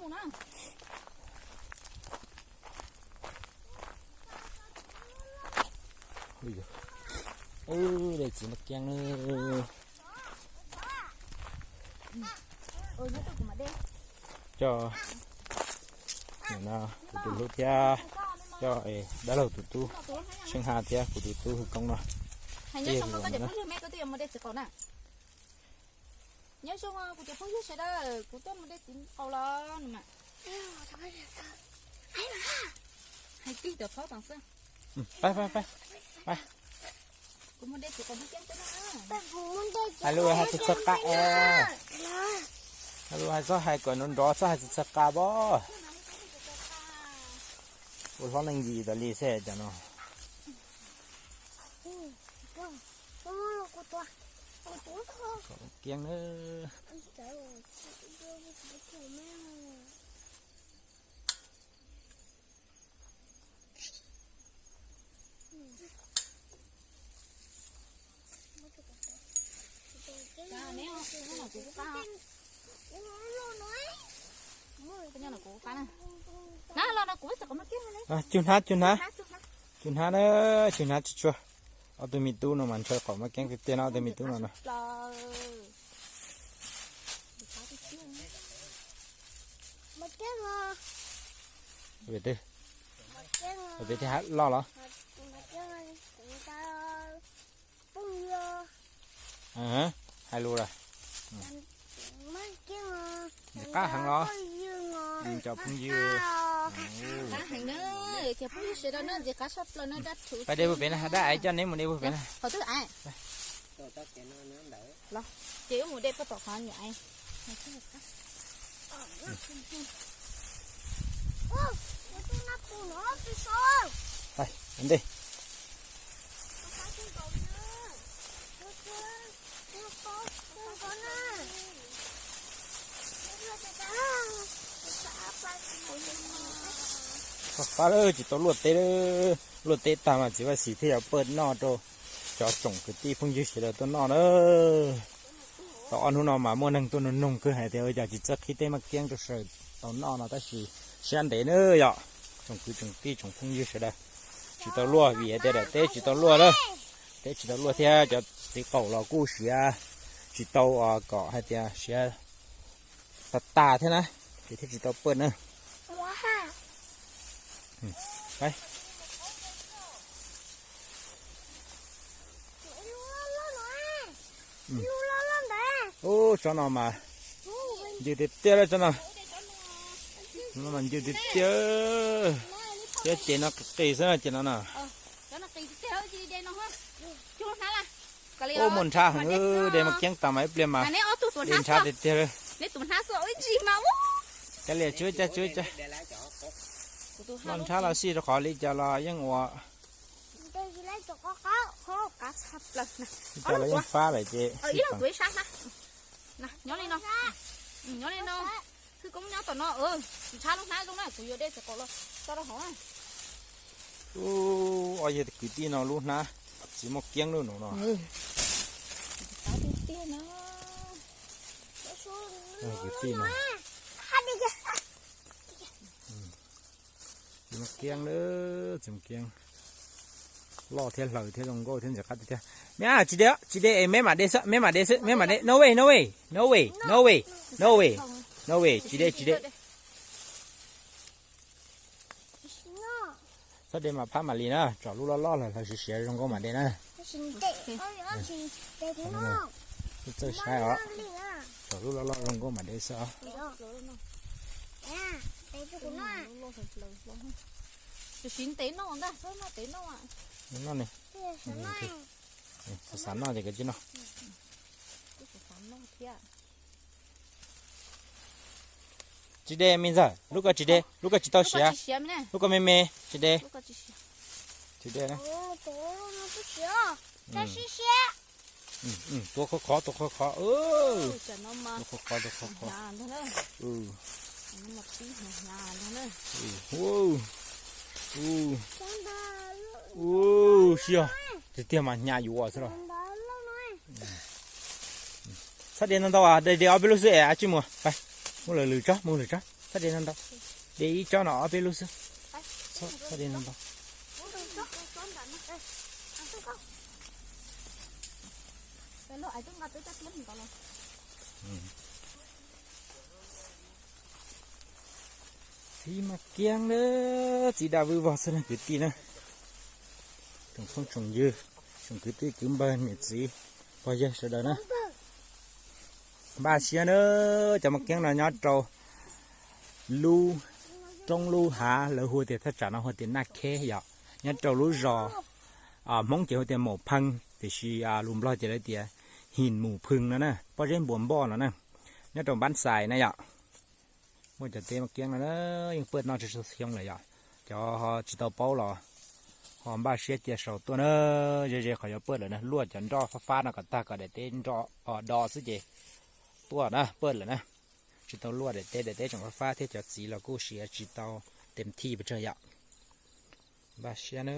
Mus na. Ub, dej txiv Maj Kiab na. Coj, no, kuv tus hlub thiab coj dab laug tus tub Xeeb Haj thiab kuv tus tub Hwj Koob no. Nyob zoo kuv cov phooj ywg sawv daws, kuv tuaj mus de txiv qaub los no mas. Hais tig tom phob xwb. Kuv mus de txiv qaub no. Hais lus hais txog txog qa es. Hais lus hais txog hais kom nrov nrov, txhob hais txog txog qa pob. Ua hlob neej yim tas li xwb cov no. Kiab na. Cug hnab, cug hnab, cug hnab na, cug hnab tsuag tsuag. Ob tug me tub no mas ntshaw qaum Maj Kiab tiag tiag no, ob tug me tub no no. Peb thiaj loj los. Hais lus lawm. Ntxim qab heev los? Cov phooj ywg, cov phooj ywg sawv daws na, ntxim qab tshaj plaws na, dab tshua. Pab de puag pem na, dab aiv coj neb mus de puag pem na. Qhov twg aiv? Los ces wb mus de puag tom qhov niam aiv. Ntej. Pab, tsis tau luaj teb, luaj teb tag mas txiv Vaj Xis thiaj yuav paj noj rau cov tsoom kwv tij phooj ywg sawv daws tuaj noj na. Tau ob hnub no mas muaj neeg tuaj nug noog kawg hais tias ua cas tsis txawj qhib teb Maj Kiab rau sawv daws tau noj no tab sis siab ntev na yom, tsoom kwv tsoom tij tsoom phooj ywg sawv daws. Tsis tau luaj vim hais tias daim teb tsis tau luaj lawm, teb tsis tau luaj thiab cov txiv qaub los kuj siav tsis tau kom hais tias siav tag tag thiab na, ces thiaj tsis tau paj na. Ub, tsob no mas ncw tiag tiag li tsob no. No mas ncw tiag tiag. Thiab ces no qis qis xwb na ces no na. Ub, muaj nrhab heev, de Maj Kiab tas mas ib pliag mas de nrhab tiag tiag li. Kav liam, tsuav ib cag, tsuav ib cag. Loj nrhab los xij rau qhov li cas los yeej ua. Ib co los yeej fab lawm ces. Nyob li no, nyob li no, Hwj Koob nyob tom no, nrhab lub hnab zoo na, kuv yuav de txiv qaub los tso rau hauv na. Ub, ob yawg kwv tij no lub hnab txiv Maj Kiab lub no no. Kwv tij no. Txiv Maj Kiab na, txiv Maj Kiab loj thiab hlaws thiab zoo nkauj thiab ntxim qab tiag tiag. Me, tsis de, tsis de es meb mam de xwb, meb mam de xwb, meb mam de. No way, no way, no way, no way, no way, no way, tsis de, tsis de. Txhob de mas phab mam li na, tsom lub loj loj los hlaws siav siav zoo nkauj mam de na. Txawj saib os, tsom lub loj loj zoo nkauj mam de xwb os. Siv ntev noj ntag, txhob noj tev noj. Xav noj ces kawg tsis noj. Tsis de me ntxawg, lub ko tsis de, lub ko tsis tau siav, lub ko me me, tsis de. Tsis de. Tua khov khov, tua khov khov, tua khov khov, tua khov khov. Ub, siab tiag tiag mas hnyav yuav xwb los. Txhob de ntau ntau, de de ob peb lub xwb es tsis muaj. Mus lwm lwm tsob, mus lwm tsob. Txhob de no ntau. De ib tsob no ob peb lub xwb. Txhob de no ntau. Txiv Maj Kiab na, txiv daj vwj vog xwb na kwv tij na. Tsoom phooj tsoom ywg, tsoom kwv tij kwv npawg niam txiv pog yawg sawv daws na. Npaj siab na, cov Maj Kiab no nyob rau lub roob lub hav, lawv hu tias thaj tsam no hu tias Naj Kheb yom, nyob rau lub zos, Hmoob ces hu tias Maum Pheej tiam sis lus Nplog ces lawv tias Him Mus Pheej no na, pob zeb npuas npoj no na, nyob rau Npab Xais na yom. Muaj cov teb Maj Kiab no na, yeej pawj noj tsis txog xyoo lawm yom. Cov ho tsis tau paub los ho npaj siab cia sau tuaj na, ze ze qhov yuav pawj lawm na, luaj cov nroj fab fab no kom tag kom daim teb nroj do xwb ces tuaj na, pawj lawm na. Tsis tau luaj daim teb, daim teb tseem fab fab thiab cov txiv los kuj siav tsis tau tes thij pes tsawg yom. Npaj siab na.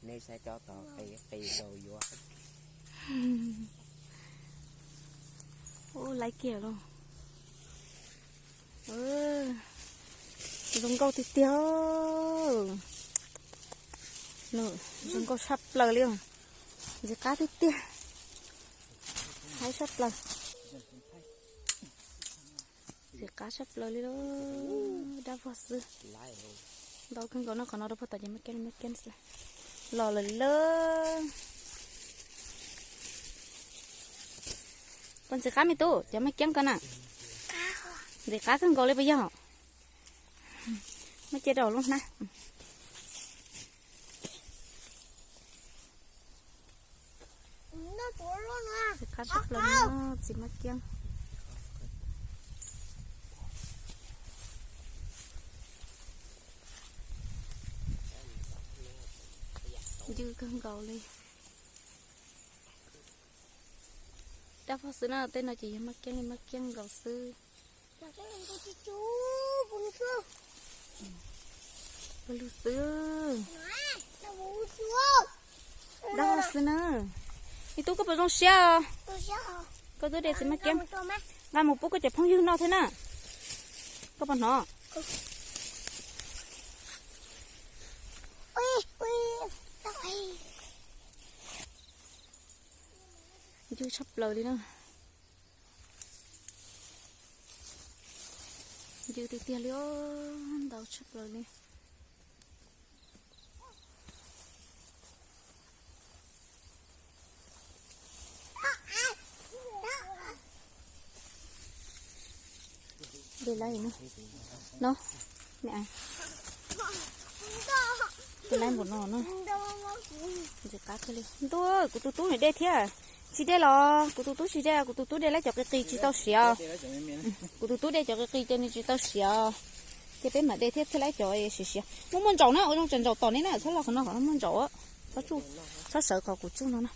Nej saib cov tod qis qis rau yuav. Ub, laiv kiag lauj. Zoo nkauj tiag tiag. Zoo nkauj tshaj plaws li. Ntxim qab tiag tiag. Haib tshaj plaws. Ntxim qab tshaj plaws li lauj. Dab vog xwb. Ntau kawg nkaus no, qhov no rau puag tom ces Maj Kiab, Maj Kiab xwb. Los lawm lauj. Puas ntxim qab me tub, cov Maj Kiab ko na? Ntxim qab kawg nkaus li puas yog? Muab cia rau lub hnab. Ntxim qab tshaj plaws no, txiv Maj Kiab. Ncw kawg nkaus li. Dab vog xwb na, tej no ces yog Maj Kiab li Maj Kiab nkaus xwb. Pawg lug xwb. Dab vog xwb na. Me tub, koj puas zoo siab os? Koj twb de txiv Maj Kiab nqa mus pub koj cov phooj ywg noj thiab na. Koj puas hnov? Ncw tshaj plaws li na. Ncw tiag tiag li os, ntau tshaj plaws li. De lawm no, me, de lawm npaum no na. Ntxim qab kawg li. Ntuj, kuv tus tub nws de thiab. Tsis de los kuv tus tub tsis de, kuv tus tub de lawm cov qis qis tsis tau siav. Kuv tus tub de cov qis qis ces nws tsis tau siav. Ces peb mam de thiab, thiaj lawm cov siav siav. Muaj muaj ntsaum na, ua zoo tsam ntsaum tom ne na, txhob los qhov no, qhov no muaj ntsaum. Txhob tsuj, txhob sawv qhov kuv tsuj no na.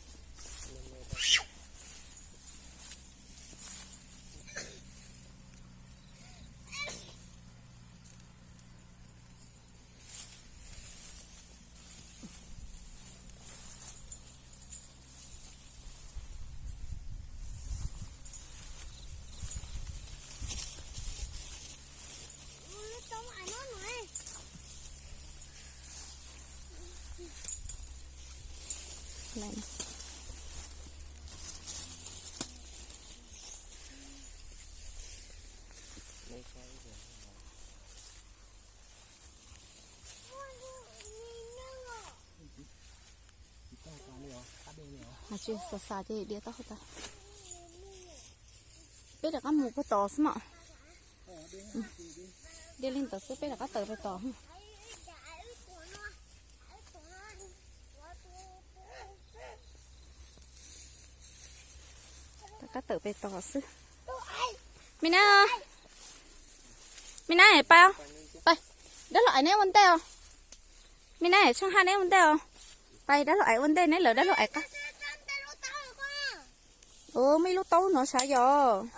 Tsis xav xav ces diav tau hauv tas. Peb rov qab mus puag tod xwb mas. Diav li ntawd xwb peb rov qab tawm puag tod. Rov qab tawm puag tod xwb. Me na, me na, pais, pais, dab laug Ais neb ua ntej os. Me na, Tsheej Haj neb ua ntej os. Pais dab laug Ais ua ntej neb lawm dab laug Ais qab. Muaj ib lub taub no sav yog.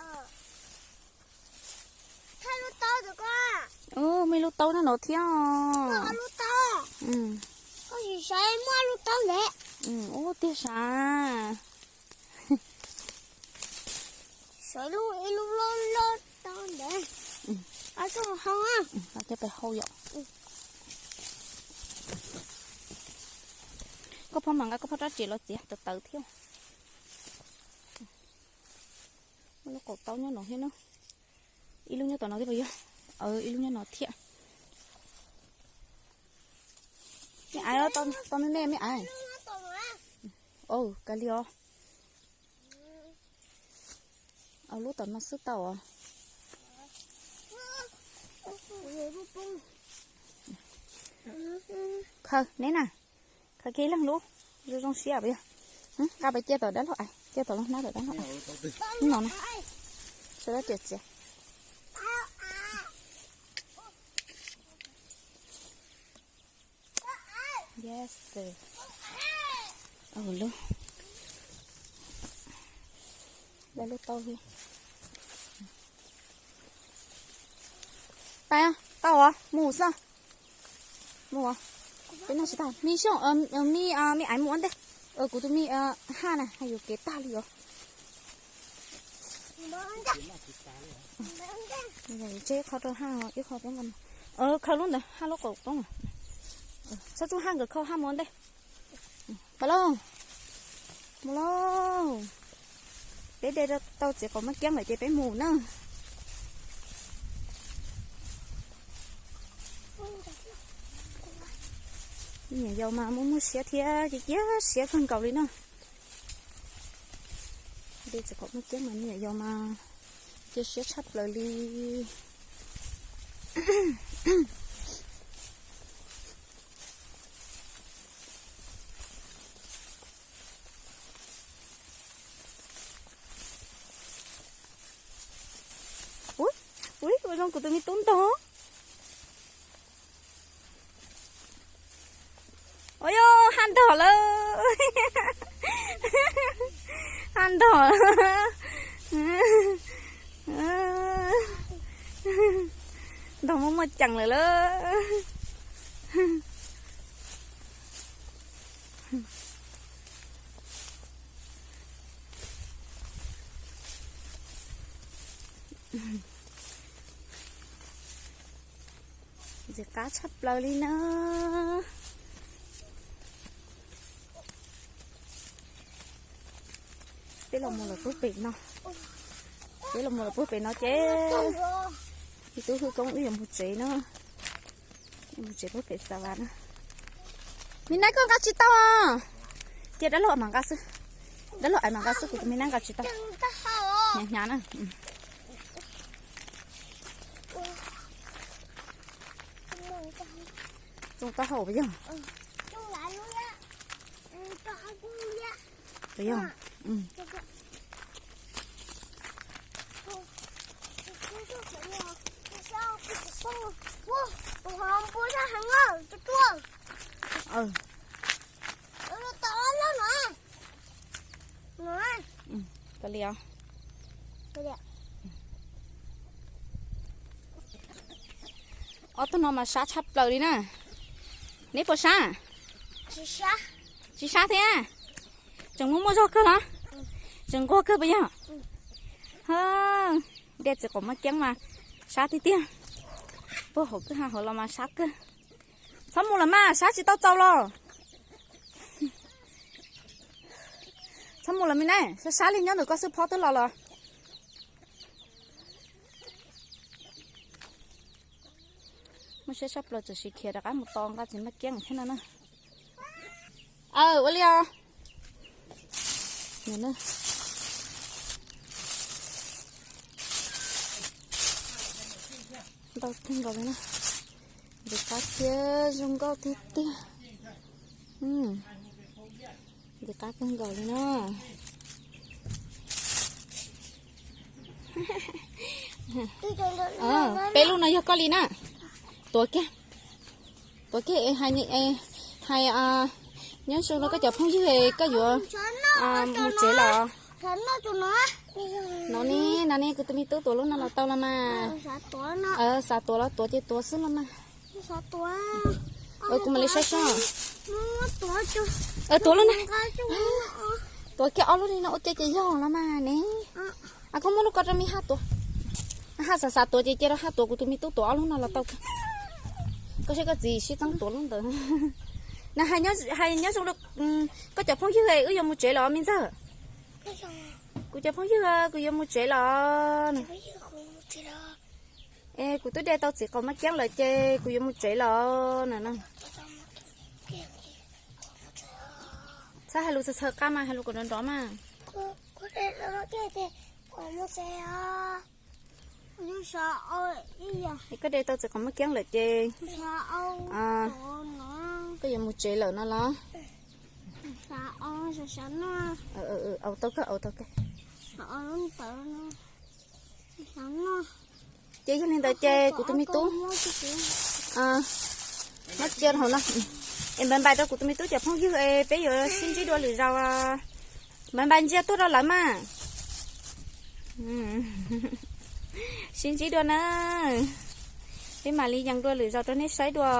Muaj ib lub taub nyob no thiab. Ub, tiag sav. Coj pais hau yom. Koj phob mas nqa koj phob rab riam los txiav tawv tawv thiab. Muaj lub qaum taub nyob no thiab na. Ib lub nyob tom no thiab puas yog? Ib lub nyob no thiab. Me aiv, tau me me me aiv. Kav liam os. Lub tom no xwb tau os. Khaws neb na. Khaws kiag ib leeg lub zoo zoo siab puas yog? Nqa pais cia tom dab laug aiv, cia tom lub hnab tom dab laug aiv. No na. Sawv daws txiav. Lub, lub tau li. Tau os, mus xwb. Mus. Peb noj tsis tag. Me xyooj, me, me aiv mus ua ntej. Kuv tus me haj na, haj yuav kev tag li os. Tseb ib qho rau haj, ib qho peb nqa. Khaws lub ntawd, haj lub qaum toob. Txhob tsuj haj, nkawd khaws haj mus ua ntej. Pab lauj, mus lauj. Peb de tau txiv qaum maj kiab lawm ces peb mus na. Niam yau mas muaj muaj siab thiab cia siab kawg nkaus li na. De txiv qaum maj kiab mas niam yau mas cia siab tshaj plaws li. Ub, ua zoo kuv tus me tub ntog. Ua yog haj ntog lawm. Haj ntog. Ntog muaj muaj ceem lawm lauj. Ntxim qab tshaj plaws li na. Peb los mus lawm puag pem no. Peb los mus lawm puag pem no ces ib tug hwj koob wb yuav mus tsev na. Mus tsev puag pem xav vas na. Me nab koj nqa tsis tau. Cia dab laug mas nqa xwb. Dab laug ais mas nqa xwb, kuv tus me nab nqa tsis tau. Hnyav hnyav na. Tsoo taub hau puas yog? Puas yog? Kav liam os. Ob tug no mas sab tshaj plaws li na. Neb puas sab? Tsis sab thiab. Tseem muaj muaj zog kawg los? Tseem nquag kawg puas yog? De txiv qaum maj kiab mas sab tiag tiag. Puag hauv kwj ha hauv los mas sab kawg. Txhob mus lawm mas, sab tsis tau txaus los. Txhob mus lawm me nab, sab sab li nyob ntawm koj xwb phob twb los los. Muaj siab tshaj plaws txawm sis khiav rov qab mus tos nqa txiv maj kiab thiab no na. Aw, ua li os. Ntau kawg nkaus li na. Ntxim qab thiab zoo nkauj tiag tiag. Ntxim qab kawg nkaus li na. Peb lub no yog koj li na. Tuav kiag. Tuav kiag, hais nyob zoo rau koj cov phooj ywg, koj yuav mus tsev los? No ne, no ne, kuv tus me tub tuav lub no los tau los mas. Xav tuav los tuav ces tuav xwb los mas. Kuv mam li saib seb. Tuav lub no. Tuav kiag ob lub li no ua ke ces yog los mas ne. Koj muab lub ko rau me Haj tuav. Haj xav xav tuav ces cia rau Haj tuav, kuv tus me tub tuav ob lub no los tau. Koj saib koj txiv sib txeeb tuav lub ntawd. Na, hais nyob zoo, koj cov phooj ywg wb yuav mus tsev los me ntxawg. Kuv cov phooj ywg, kuv yuav mus tsev los. Es kuv twb de tau txiv qaum maj kiab lawm ces kuv yuav mus tsev los na. Txhob hais lus txhaws txhaws qab mas, hais lus kom nrov nrov mas. Koj de tau txiv qaum maj kiab lawm ces koj yuav mus tsev lawm no los. Au tau kawg, au tau kawg. Ces yog li ntawd ces kuv tus me tub muab cia hauv no. Es npais npais rau kuv tus me tub cov phooj ywg es peb yuav sib ntsib dua lwm zaus. Npais npais ntsia tuaj rau lawv mas. Sib ntsib dua na. Peb mam li yees dua lwm zaus rau nej saib dua.